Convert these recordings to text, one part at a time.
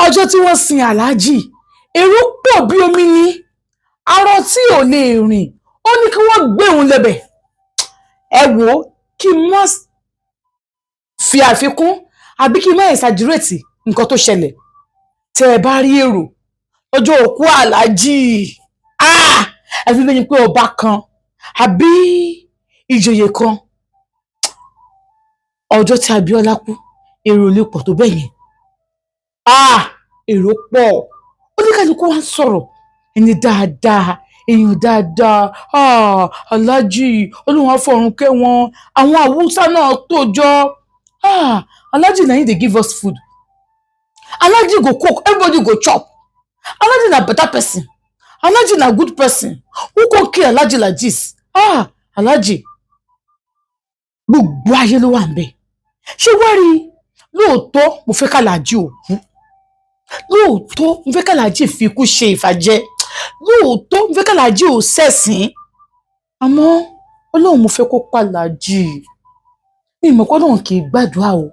Ọjọ́ tí wọ́n sin Aláàjì, èrò pọ̀ bí omi ní. Arọ tí ò lè rìn, ó ní kí wọ́n gbé òun lẹ́bẹ̀. Ẹ wò ó, kí n má fi àfikún àbí kí n má exaggerate nǹkan tó ṣẹlẹ̀. Tẹ́ ẹ bá rí èrò ọjọ́ òkú Aláàjì, ah, ẹ fi bẹ́ẹ̀ ni pé ọba kan àbí ìjòyè kan. Ọjọ́ tí Abíọ́lá kú, èrò lè pọ̀ tó bẹ́ẹ̀ yẹn. Ah, èrò pọ̀, oníkàlùkù wa ń sọ̀rọ̀, ẹni dáadáa, èèyàn dáadáa, ah, Aláàjì, Olúwa fọ̀run kẹ́ wọn. Àwọn Haúsá náà tó jọ, ah, Aláàjì na him dey give us food. Aláàjì go cook, everybody go chop. Aláàjì na better person. Aláàjì na good person. Who come kill Aláàjì like this? Ah, Aláàjì. Gbogbo ayé ló wà ń bẹ̀. Ṣé wá rí, lóòótọ́ mo fẹ́ kàlàjì òkú, lóòótọ́ mo fẹ́ kàlàjì fi ikú ṣe ìfàjẹ, lóòótọ́ mo fẹ́ kàlàjì ò ṣẹ̀sín, àmọ́ Ọlọ́run, mo fẹ́ kó pàlàjì. Mi mọ̀ pé Ọlọ́run kì í gbàdúrà o.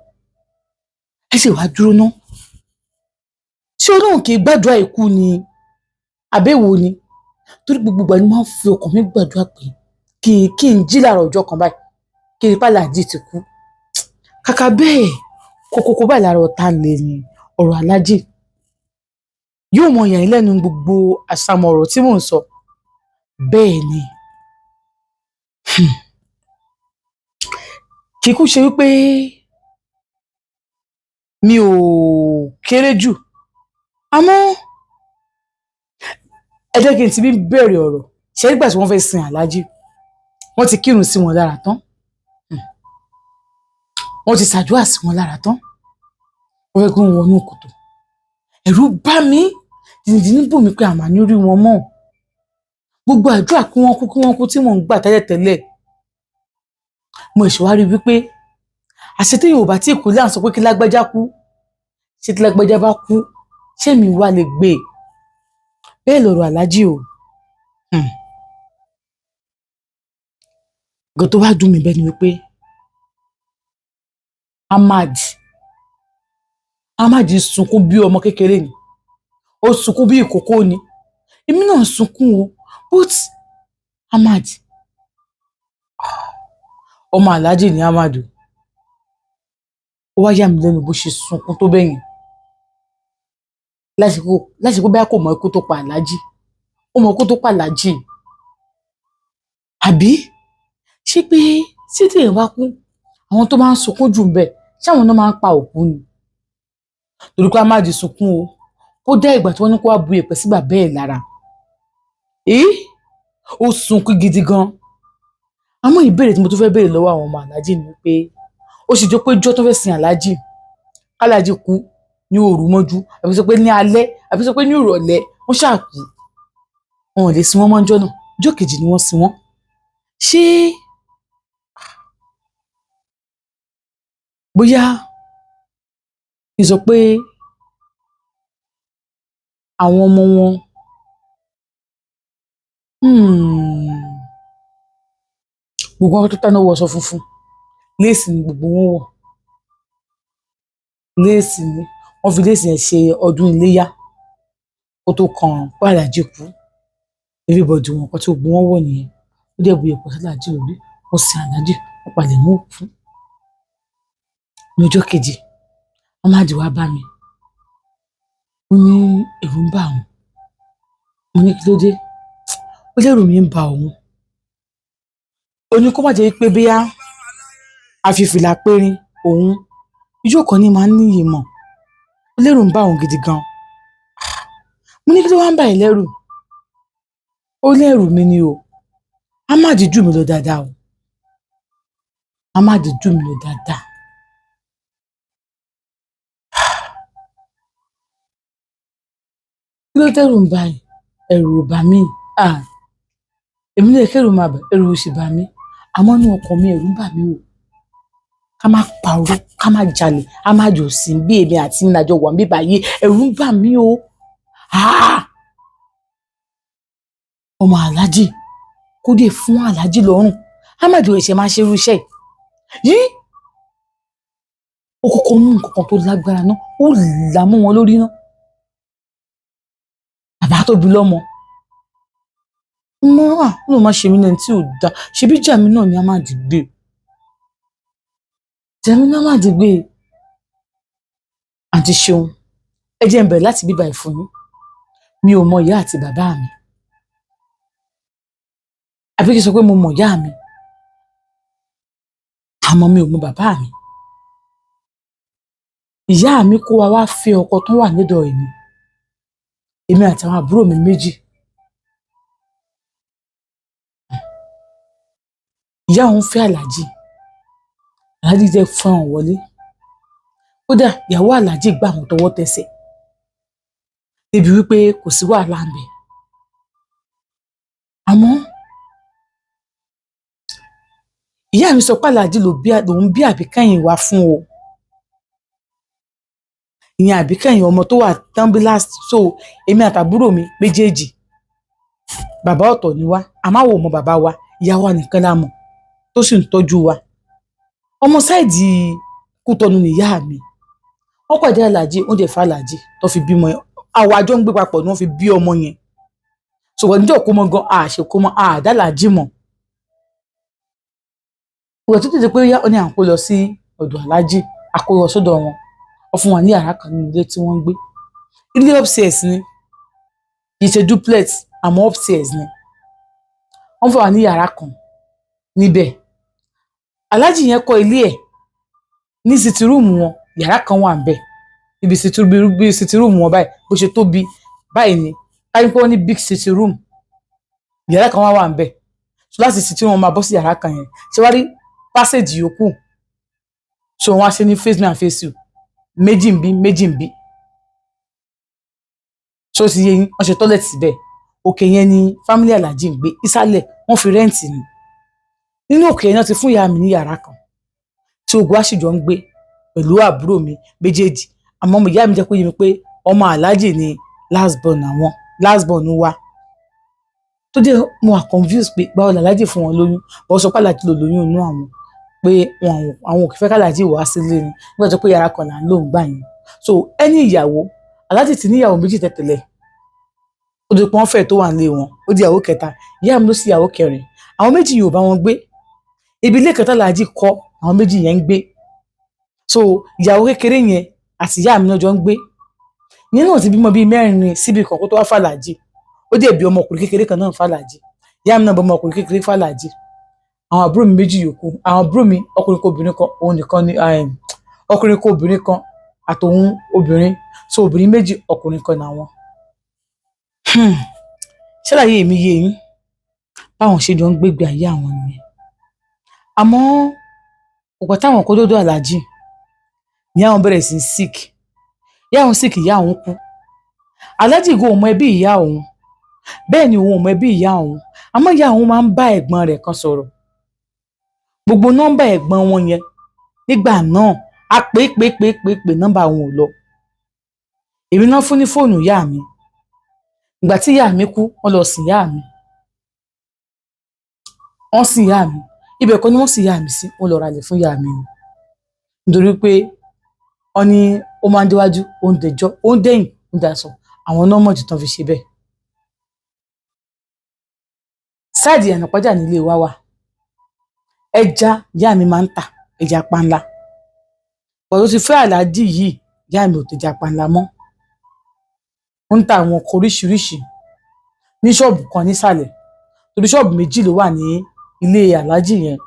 Ẹ sì wá dúró ná, ṣé Ọlọ́run kì í gbàdúrà ikú ni àbẹ̀wò ni? Torí gbogbo ìgbà ni mo máa ń fi ọkàn mi gbàdúrà pé kí n jí láàárọ̀ ọjọ́ kan báyìí, kí n pàlàjì ti kú. Kàkà bẹ́ẹ̀, kókókó báyìí lára ọ̀tá lè ní ọ̀rọ̀ Aláàjì yóò mọ yàn yín lẹ́nu. Gbogbo àṣàmọ̀ ọ̀rọ̀ tí mò ń sọ bẹ́ẹ̀ ni, kì í kú ṣe wípé mi ò kéré jù, àmọ́ ẹ jẹ́ kí n ti bí bẹ̀rẹ̀ ọ̀rọ̀. Ṣe nígbà tí wọ́n fẹ́ sin Aláàjì, wọ́n ti kírun sí wọn lára tán, wọ́n ti ṣàdúrà sí wọn lára tán, wọ́n fẹ́ kí wọ́n wọnú kòtò. Ẹ̀rù bá mi, jìnnìjìnnì bò mí pé àmà ní rí wọn mọ́. Gbogbo àdúrà kí wọ́n kú, kí wọ́n kú tí mò ń gbà tẹ́lẹ̀tẹ́lẹ̀, mo ṣe wá rí wípé àṣẹ tí Yorùbá tí kò lè à ń sọ pé kí lágbájá kú, ṣé tí lágbájá bá kú, ṣé mi wá lè gbé e? Bẹ́ẹ̀ lọ̀rọ̀ Aláàjì o. Nǹkan tó wá dùn mí bẹ́ẹ̀ ni wípé Ahmad sunkún bí ọmọ kékeré ni, ó sunkún bí ìkókó ni. Èmi náà sunkún o, but Ahmad, ọmọ Aláàjì ni Ahmad o. Ó wá yà mí lẹ́nu bó ṣe sunkún tó bẹ́yẹn lásìkò bẹ́ẹ̀. Kò mọ ikú tó pa Aláàjì, ó mọ ikú tó pa Aláàjì. Àbí ṣé pé tí téèyàn bá kú, àwọn tó máa ń sunkún jù ń bẹ̀, ṣé àwọn náà máa ń pa òkú ni? Torí pé Ahmad sunkún o, ó dá ìgbà tí wọ́n ní kó wá bu yẹ̀pẹ̀ sí bàbá ẹ̀ lára, ó sunkún gidi gan. Àmọ́ ìbéèrè tí mo tún fẹ́ béèrè lọ́wọ́ àwọn ọmọ Aláàjì ni wípé, ó sì jọ pé ijọ́ tó fẹ́ sin Aláàjì, Aláàjì kú ní òru mọ́jú, àbí sọ pé ní alẹ́, àbí sọ pé ní ìrọ̀lẹ́, wọ́n ṣáà kú, wọn ò lè sin wọ́n mọ́jọ́ náà. Ọjọ́ kejì ni wọ́n sin wọ́n. Ṣé bóyá kí n sọ pé àwọn ọmọ wọn, gbogbo wọn tó tánná wọṣọ funfun, léèsì ni gbogbo wọn wọ̀, léèsì ni wọ́n fi léèsì yẹn ṣe ọdún iléyá kó tó kan pé Aláàjì kú. Everybody wọn kan tí gbogbo wọn wọ̀ nìyẹn. Ó dẹ̀ bu yẹ̀pẹ̀ sí Aláàjì lórí, wọ́n sin Aláàjì, wọ́n palẹ̀ mọ́ òkú. Ní ọjọ́ kejì, Ahmad wá bá mi, ó ní ẹ̀rù ń bà òun. Mo ní kí ló dé? Ó lẹ́rù mi ń bà òun. Ó ní kó má jẹ́ pé bóyá a fi fìlà périn òun, ijó kan ní máa ń níyì mọ̀. Ó lẹ́rù ń bà òun gidi gan. Mo ní kí ló wá ń bà ẹ́ lẹ́rù? Ó lẹ́rù mi ni o. Ahmad jù mí lọ dáadáa o. Ahmad jù mí lọ dáadáa. Kí ló dẹ́rù ń bà ẹ́? Ẹ̀rù ò bà mí. Ah, èmi lè kẹ́rù máa bà, ẹ̀rù ò sì bà mí. Àmọ́ inú ọkàn mi, ẹ̀rù ń bà mí o. Ká má parọ́, ká má jalè, a má jò sí bí èmi àti ìnàjọ wà níbí báyìí, ẹ̀rù ń bà mí o. Ah! Ọmọ Aláàjì kó dé fún Aláàjì lọ́rùn. Ahmad ò ṣe máa ṣe irú iṣẹ́ yìí. Ó kọ́kọ́ mú nǹkan kan tó lágbára náà, ó là mọ́ wọn lórí náà. Bàbá tó bí lọ́mọ mọ́ à ló má ṣe mí lẹ́ni tí ò da. Ṣebí Jàmí náà ni a máa dìgbé, Jàmí náà má dìgbé. Àǹtí Ṣeun, ẹ jẹ́ n bẹ̀rẹ̀ láti bíbá ẹ̀ fún yín. Mi ò mọ ìyá àti bàbá mi, àbí kí n sọ pé mo mọ ìyá mi, àmọ́ mi ò mọ bàbá mi. Ìyá mi kó wa wá fẹ́ ọkọ tó wà nídọ̀ èmi, èmi àtàwọn àbúrò mi méjì. Ìyá òun fẹ́ Àlàjì, Àlàjì jẹ́ fún àwọn wọlé. Kódà ìyàwó Àlàjì gbà wọ́n tọwọ́ tẹsẹ̀, débi wípé kò sí wàhálà ń bẹ. Àmọ́ ìyá mi sọ pé Àlàjì lòun bí àbíkẹ́yìn wá fún o. Ìyẹn àbíkẹ́yìn ọmọ tó wà tán bí last. So èmi àtàbúrò mi méjèèjì, bàbá ọ̀tọ̀ ni wá, àmọ́ àwọn ò mọ bàbá wa, ìyá wa nìkan la mọ̀ tó sì ń tọ́jú wa. Ọmọ side Kútọ́nù ni ìyá mi. Wọ́n pàdé Àlàjì, wọ́n dẹ̀ fẹ́ Àlàjì tó fi bímọ yẹn. Àwọn àjọ ń gbé papọ̀ ni wọ́n fi bí ọmọ yẹn. Ṣùgbọ́n níjọ́ kó mọ gan, àṣẹ kó mọ àdá Àlàjì mọ̀. Ìgbà tó tètè pé yá, ó ní à ń kó lọ sí ọ̀dọ̀ Àlàjì, a kó lọ sọ́dọ̀ wọn. Wọ́n fún wa ní yàrá kan nínú ilé tí wọ́n ń gbé. Ilé upstairs ni, kì í ṣe duplex, àmọ́ upstairs ni. Wọ́n fún wa ní yàrá kan níbẹ̀. Àlàjì yẹn kọ́ ilé ẹ̀ ní sitting room wọn, yàrá kan wà níbẹ̀. Ibi sitting room wọn báyìí, bó ṣe tóbi báyìí ni. Ká ní pé wọ́n ní big sitting room, yàrá kan wà wà níbẹ̀. So láti sitting room, wọ́n máa bọ́ sí yàrá kan yẹn. Ṣé wá rí passage yòókù? So wọ́n á ṣe ní face me and face you, méjì ń bí, méjì ń bí. So ti yé yín, wọ́n ṣe toilet síbẹ̀. Òkè yẹn ni family Àlàjì ń gbé, ìsàlẹ̀ wọ́n fi rent ni. Nínú òkè yẹn náà ti fún ìyá mi ní yàrá kan tí ogun àṣìjọ ń gbé pẹ̀lú àbúrò mi méjèèjì. Àmọ́ ìyá mi jẹ́ kó yé mi pé ọmọ Àlàjì ni last born àwọn, last born wa. Tó dé, mo wà confused pé báwo làlájì fún wọn lóyún. Wọ́n sọ pé Àlàjì ló lóyún inú àwọn, pé wọn àwọn ò fẹ́ kàlàjì wá sílé ni nígbà tó pé yàrá kan là ń lò ń gbà yẹn. So ẹni ìyàwó Àlàjì ti níyàwó méjì tẹ̀tẹ̀lẹ̀, ó di pé wọ́n fẹ́ tó wà nílé wọn, ó di ìyàwó kẹta. Ìyá mi ló sì ìyàwó kẹrin. Àwọn méjì yìí ò bá wọn gbé. Ibi ilé kẹta Àlàjì kọ́, àwọn méjì yẹn ń gbé. So ìyàwó kékeré yẹn àti ìyá mi náà jọ ń gbé. Ìyẹn náà ti bímọ bíi mẹ́rin síbi kan kó tó wá fàlàjì. Ó dẹ̀ bí ọmọkùnrin kékeré kan náà fàlàjì. Ìyá mi náà bọ́ ọmọkùnrin kékeré fàlàjì. Àwọn àbúrò mi méjì yòókù, àwọn àbúrò mi ọkùnrin kan obìnrin kan, òun nìkan ni ọkùnrin kan obìnrin kan àtòun obìnrin. So obìnrin méjì, ọkùnrin kan làwọn. Ṣàlàyé mi yé yín báwọn ṣe jọ ń gbégbé ayé àwọn nìyẹn. Àmọ́ òpò táwọn kó dọ́dọ̀ Àlàjì, ìyá àwọn bẹ̀rẹ̀ sí sick. Ìyá àwọn sick, ìyá àwọn kú. Àlàjì gan ò mọ ẹbí ìyá òun, bẹ́ẹ̀ ni òun ò mọ ẹbí ìyá òun. Àmọ́ ìyá òun máa ń bá ẹ̀gbọ́n rẹ̀ kan sọ̀rọ̀. Gbogbo nọ́mbà ẹ̀gbọ́n wọn yẹn nígbà náà, a pè pè pè pè pè, nọ́mbà wọn ò lọ. Èmi náà fún ní fóònù ìyá mi. Ìgbà tí ìyá mi kú, wọ́n lọ sìn ìyá mi. Wọ́n sin ìyá mi, ibẹ̀ kọ́ ni wọ́n sin ìyá mi sí. Wọ́n lọ ralẹ̀ fún ìyá mi ni, nítorí pé wọ́n ní ó máa ń déwájú, ó ń dẹjọ́, ó ń dẹ̀yìn, ó ń dasọ. Àwọn náà mọ̀ jù tán fi ṣe bẹ́ẹ̀. Side Ìyànàpájà nílé wa wà. Ẹja ìyá mi máa ń tà, ẹja panla. Pọ̀ tó ti fẹ́ Àlàjì yìí, ìyá mi ò tẹja panla mọ́. Ó ń ta àwọn ọkọ̀ oríṣiríṣi ní ṣọ́ọ̀bù kan nísàlẹ̀, torí ṣọ́ọ̀bù méjì ló wà ní ilé Àlàjì yẹn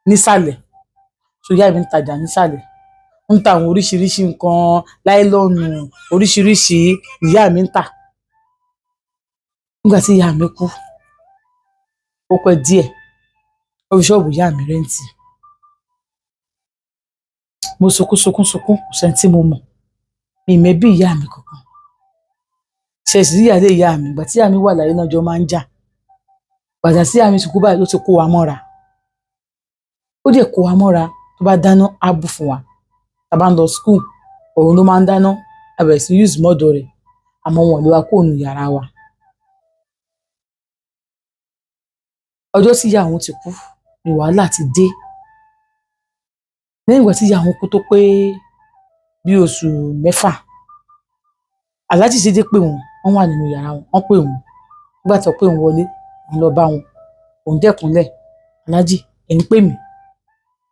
nísàlẹ̀. So ìyá mi ń tajà nísàlẹ̀, ń ta àwọn oríṣiríṣi nǹkan, láìlọ́ọ̀nù oríṣiríṣi ìyá mi ń tà. Nígbà tí ìyá mi kú, ó pẹ́ díẹ̀, ó fi ṣọ́ọ̀bù ìyá mi rent. Mo sunkún sunkún sunkún, kò sẹ́ni tí mo mọ̀. Mi ì mẹ́bí ìyá mi kankan. Ṣe sì rí ìyáálé ìyá mi, ìgbà tí ìyá mi wà láyé náà jọ máa ń jà. Gbàtà tí ìyá mi ti kú báyìí ló ti kó wa mọ́ra. Ó dẹ̀ kó wa mọ́ra, tó bá dáná, á bù fún wa. Tá a bá ń lọ school, òun ló máa ń dáná. A bẹ̀rẹ̀ sí use mọ́dọ̀ rẹ̀, àmọ́ wọn ò lè wa kúrò nínú yàrá wa. Ọjọ́ tí ìyá òun ti kú ni wàhálà ti dé. Lẹ́yìn ìgbà tí ìyá òun kú tó pé bí oṣù mẹ́fà, Alhaji ṣe dé pé wọ́n. Wọ́n wà nínú yàrá wọn, wọ́n pè wọ́n. Nígbà tó pè wọ́n wọlé, òun lọ bá wọn, òun dẹ́kunlẹ̀, "Aláàjì, ẹ̀ ń pè mí?"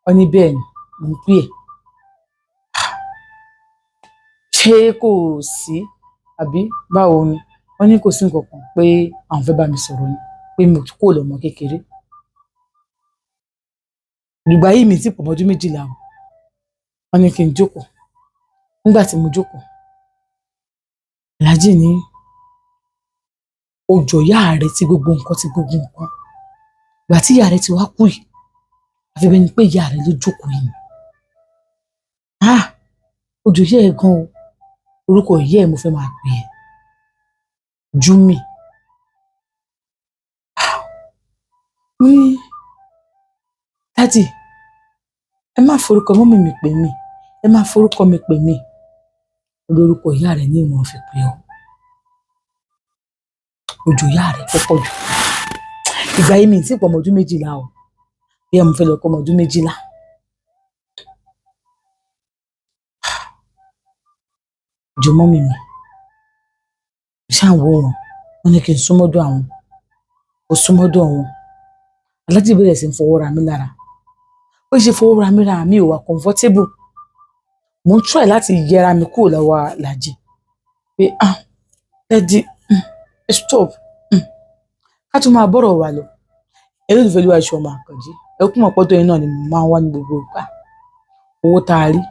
Wọ́n ní bẹ́ẹ̀ ni, mò ń pè ẹ́. Ṣé kò sí àbí báwo ni? Wọ́n ní kò sí nǹkan kan, pé àwọn fẹ́ bá mi sọ̀rọ̀ ni, pé mi kò lọ́mọ kékeré. Ìgbà yìí mi ti pọ̀ ọmọ ọdún 12 o. Wọ́n ní kí n jókòó. Nígbà tí mo jókòó, Aláàjì ní ó jọ ìyá rẹ ti gbogbo nǹkan, ti gbogbo nǹkan. Ìgbà tí ìyá rẹ ti wá kú yìí, àfi bẹ́ẹ̀ ni pé ìyá rẹ ló jókòó yìí. Ah, ó jọ ìyá ẹ gan o. Orúkọ ìyá ẹ mo fẹ́ máa pè ẹ́. Júmì. Ní daddy, ẹ má forúkọ mummy mi pè mí, ẹ má forúkọ mi pè mí. Olórúkọ ìyá rẹ ní ìwọ̀n fi pè ọ́. Ojú ìyá rẹ púpọ̀ jù. Ìgbà yìí mi tí pọ̀ ọmọ ọdún 12 o. Bí mo fẹ́ lọ kọ́ ọmọ ọdún 12. Ojú mummy mi. Mo ṣáà ń wò wọ́n. Wọ́n ní kí n súnmọ́dọ̀ àwọn. Mo súnmọ́dọ̀ wọn. Aláàjì bẹ̀rẹ̀ sí ń fọwọ́ ra mí lára. Ó ṣe fọwọ́ ra mí lára, mi ò wà comfortable. Mo ń try láti yẹra mi kúrò lọ́wọ́ Aláàjì. Pé ah, daddy, stop. Ká tún máa bọ̀rọ̀ wa lọ. Olólùfẹ́ Olúwaṣeun ọmọ Àkànjí. Ẹ kú mọ̀ pọ́tọ́ yín náà ni mo máa ń wá ní gbogbo ìgbà. Owó tá a rí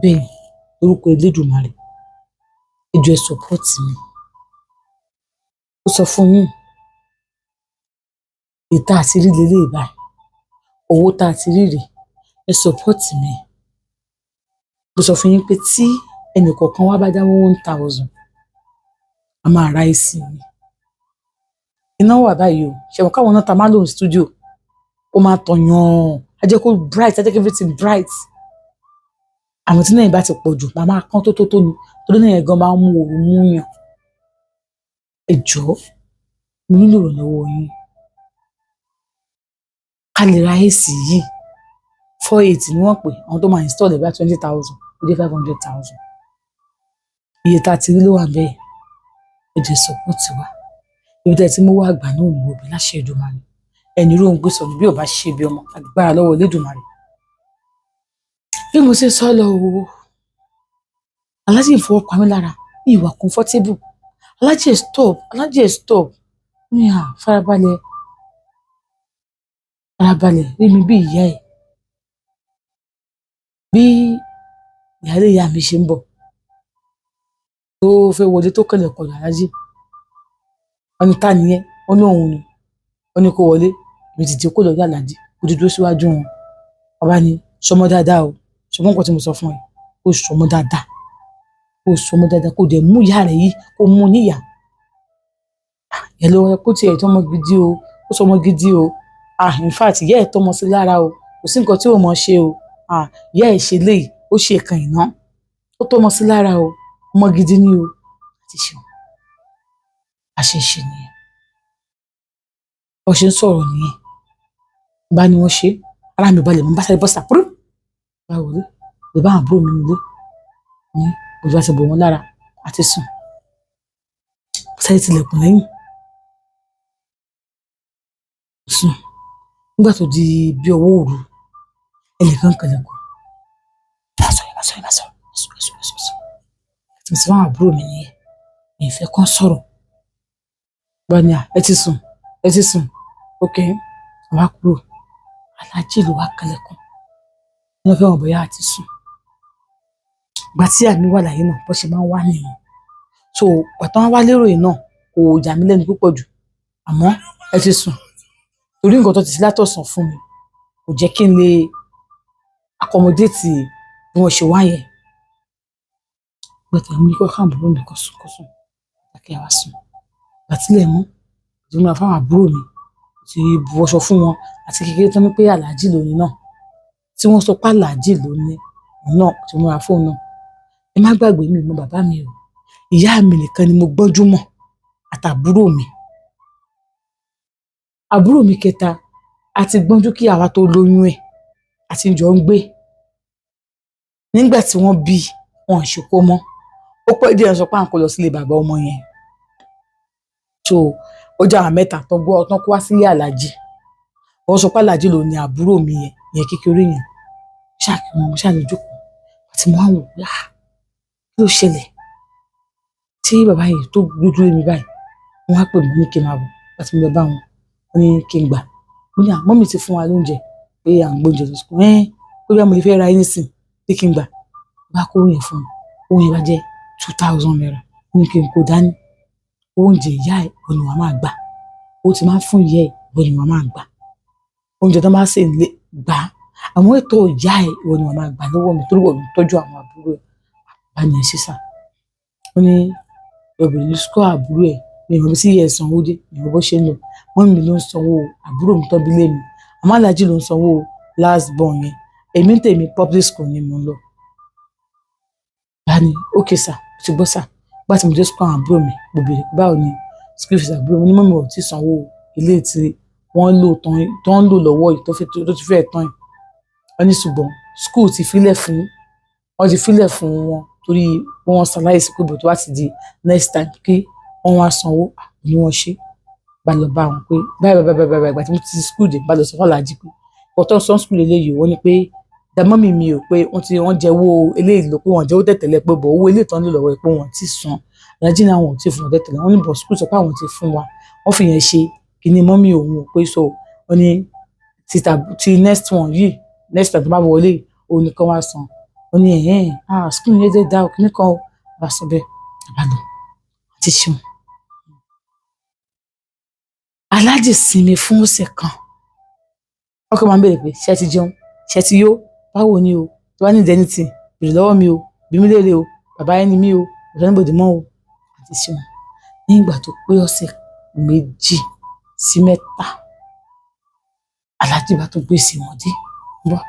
bẹ́ẹ̀ lórúkọ Elédùmarè. Ẹ jọ̀ọ́ ẹ support mi. Ó sọ fún yín. Ìta àti rí lélẹ̀ báyìí. Owó tá a ti rí rèé. Ẹ support mi. Mo sọ fún yín pé tí ẹnì kọ̀ọ̀kan wá bá dá 1,000, a máa ra AC mi. Iná wà báyìí o. Ṣé mo káwọn náà ta máa lò ní studio? Ó máa tàn yàn. A jẹ́ kó bright, a jẹ́ kí everything bright. Àmọ́ tí iná yẹn bá ti pọ̀ jù, màá máa kán tó tó tó ni. Torí iná yẹn gan máa ń mú ooru mú yàn. Ẹ jọ̀ọ́, mo nílò ìrànlọ́wọ́ yín. Ká lè ra AC yìí. 4,800 ni wọ́n pè, àwọn tó máa install ẹ̀ bá 20,000, ó jẹ́ 500,000. Iye tá a ti rí ló wà bẹ́ẹ̀. Ẹ jọ̀ọ́ ẹ support wa. Ibi tí ẹ ti mú wá àgbà náà ní òbí láṣẹ Èdùmàrè. Ẹni ró ń gbé sọnù bí ò bá ṣe bí ọmọ, agbára lọ́wọ́ Elédùmarè. Bí mo ṣe sọ lọ o, Aláàjì ń fọwọ́ pa mí lára, mi wà comfortable. Aláàjì ẹ stop, Aláàjì ẹ stop. Mo ní à, farabalẹ̀, farabalẹ̀, rí mi bí ìyá ẹ̀. Bí ìyálé ìyá mi ṣe ń bọ̀, tó fẹ́ wọlé tó kànlẹ̀kùn ọ̀dọ̀ Aláàjì. Wọ́n ní ta ni ẹ́? Ó ní òun ni. Ó ní kó wọlé. Èmi ti dìde kúrò lọ́dọ̀ Aláàjì. Mo ti dúró síwájú wọn. Wọ́n bá ní sọmọ dáadáa o. Sọmọ nǹkan tí mo sọ fún ẹ. Kó sọmọ dáadáa. Kó sọmọ dáadáa. Kó dẹ̀ mú ìyá rẹ̀ yìí. Kó mú níyà. Ìyá ló wá kó tiẹ̀ tọ́mọ gidi o. Ó sọmọ gidi o. Ah, in fact, ìyá ẹ̀ tọ́mọ sí lára o. Kò sí nǹkan tí ò mọ̀ ṣe o. Ah, ìyá ẹ̀ ṣe léyìí. Ó ṣe ìkànnì náà. Ó tọ́mọ sí lára o. Ọmọ gidi ni o. Àti ṣeun. A ṣe ṣe nìyẹn. Bó ṣe ń sọ̀rọ̀ nìyẹn. Bá ní wọ́n ṣe. Ara mi ò balẹ̀, mo bá sáré bọ́ síta. Púrú. Bá wọlé. Lọ bá àwọn àbúrò mi nílé. Ní ojú àti bò wọ́n lára àti sùn. Mo sáré tilẹ̀kùn lẹ́yìn. Sùn. Nígbà tó di bí ọwọ́ òru, ẹnìkan kanlẹ̀kùn. Má sọ̀rọ̀, má sọ̀rọ̀, má sọ̀rọ̀, má sọ̀rọ̀, má sọ̀rọ̀, má sọ̀rọ̀. Tí mo sọ fún àwọn àbúrò mi nìyẹn. Mi ò fẹ́ kán sọ̀rọ̀. Bá ní à, ẹ ti sùn, ẹ ti sùn. Okay. Wá kúrò. Aláàjì ló wá kanlẹ̀kùn. Wọ́n fẹ́ mọ̀ bóyá a ti sùn. Ìgbà tí ìyá mi wà láyé náà, bó ṣe máa ń wá nìyẹn. So, ìgbà tí wọ́n wá lérò yìí náà kò yà mí lẹ́nu púpọ̀ jù. Àmọ́ ẹ ti sùn. Torí nǹkan tó ti ṣe látọ̀sán fún mi kò jẹ́ kí n lè accommodate bí wọ́n ṣe wá yẹn. Ìgbà tí mo ní kó káwọn àbúrò mi kó sùn, kó sùn. Kí a wá sùn. Ìgbà tí ilẹ̀ mọ́, mo ti múra fún àwọn àbúrò mi, mo ti bu aṣọ fún wọn àti kékeré tán ní pé Aláàjì ló ní náà. Tí wọ́n sọ pé Aláàjì ló ní, òun náà ti múra fún òun náà. Ẹ má gbàgbé mi ò mọ bàbá mi o. Ìyá mi nìkan ni mo gbọ́njú mọ̀ àtàbúrò mi. Àbúrò mi kẹta, a ti gbọ́njú kí àwa tó lóyún ẹ̀, a ti jọ ń gbé. Nígbà tí wọ́n bí, wọn ò ṣe kó mọ́. Ó pẹ́ díẹ̀ sọ pé à ń kó lọ sílé bàbá ọmọ yẹn. So ó jẹ́ àwọn mẹ́ta tó gbọ́ tó kó wá sílé Aláàjì. Wọ́n sọ pé Aláàjì ló ní àbúrò mi yẹn, yẹn kékeré yẹn. Ṣáà kí wọn, mo ṣáà lọ jókòó àti mo wá wò pé, ah, kí ló ṣẹlẹ̀ tí bàbá yìí tó gbójú lé mi báyìí? Wọ́n á pè mí ní kí n máa bọ̀. Àti mo lọ bá wọn, wọ́n ní kí n gbà. Mo ní à, mummy ti fún wa lóúnjẹ pé à ń gbóúnjẹ lọ school. Ẹ́n, pé bí mo lè fẹ́ ra anything pé kí n gbà. Bá kó owó yẹn fún mi, owó yẹn bá jẹ́ ₦2,000. Ó ní kí n kó dání. Oúnjẹ ìyá ẹ̀ òun ni wàá máa gbà. Owó tí máa ń fún ìyá ẹ̀ òun ni wàá máa gbà. Oúnjẹ tó máa ń sè nílé gbà á. Àwọn ètò ìyá ẹ̀ òun ni wàá máa gbà lọ́wọ́ mi torí wọ́n ló ń tọ́jú àwọn àbúrò ẹ̀. Bá ní ẹ ṣé sir. Ó ní obìnrin ní school àbúrò ẹ̀, mi ò mọ̀ bí tí ìyá ẹ̀ sanwó dé, mi ò mọ̀ bó ṣe ń lọ. Mummy mi ló ń sanwó àbúrò mi tó bí lé mi. Àmọ́ Aláàjì ló ń sanwó last born yẹn. Èmi ń tèmi, public school ni mò ń lọ. Bá ní okay sir, mo ti gbọ́ sir. Nígbà tí mo dé school àwọn àbúrò mi, mo béèrè pé báwo ni school fees àbúrò mi. Ní mummy ò tí sanwó ilé tí wọ́n lò tán, tó ń lò lọ́wọ́ yìí tó ti fẹ́ tán yìí. Wọ́n ní ṣùgbọ́n school ti fi lẹ̀ fún, wọ́n ti fi lẹ̀ fún wọn torí pé wọ́n ṣaláìsí, pé but tó bá ti di next time kí wọ́n wá sanwó. Ní wọ́n ṣe. Bá lọ bá wọn pé báyìí báyìí báyìí báyìí. Ìgbà tí mo ti school dé, bá lọ sọ fún Aláàjì pé ọ̀tọ̀ sọ school eléyìí, wọ́n ní pé mummy mi ò pé wọ́n ti wọ́n jẹ́wọ́ eléyìí lọ, pé wọ́n jẹ́wọ́ tẹ̀tẹ̀lẹ̀, pé bọ̀ owó eléyìí tán ní lọ́wọ́ pé wọ́n ti san. Aláàjì náà wọ́n ò tí fún wọn tẹ̀tẹ̀lẹ̀. Wọ́n ní but school sọ pé àwọn ti fún wa. Wọ́n fi yẹn ṣe kíní mummy òun ò pé, so wọ́n ní ti next one yìí, next time tó bá wọlé, òun nìkan wá san. Wọ́n ní ẹ̀hẹ́n, ah, school yẹn dé dá o, kíní kan o. Bá sọ bẹ́ẹ̀, bá lọ àti ṣeun. Aláàjì sinmi fún ọ̀sẹ̀ kan. Wọ́n kàn máa ń béèrè pé ṣé ẹ ti jẹun, ṣé ẹ ti yó, báwo ni o, tó bá need anything, béèrè lọ́wọ́ mi o, bí mi léèrè o, bàbá ẹni mi o, kò sẹ́ni bòdì mọ́ o. Àti ṣeun. Ní ìgbà tó pé ọ̀sẹ̀ 2 sí 3, Aláàjì bá tó gbèsè wọn dé. Bọ́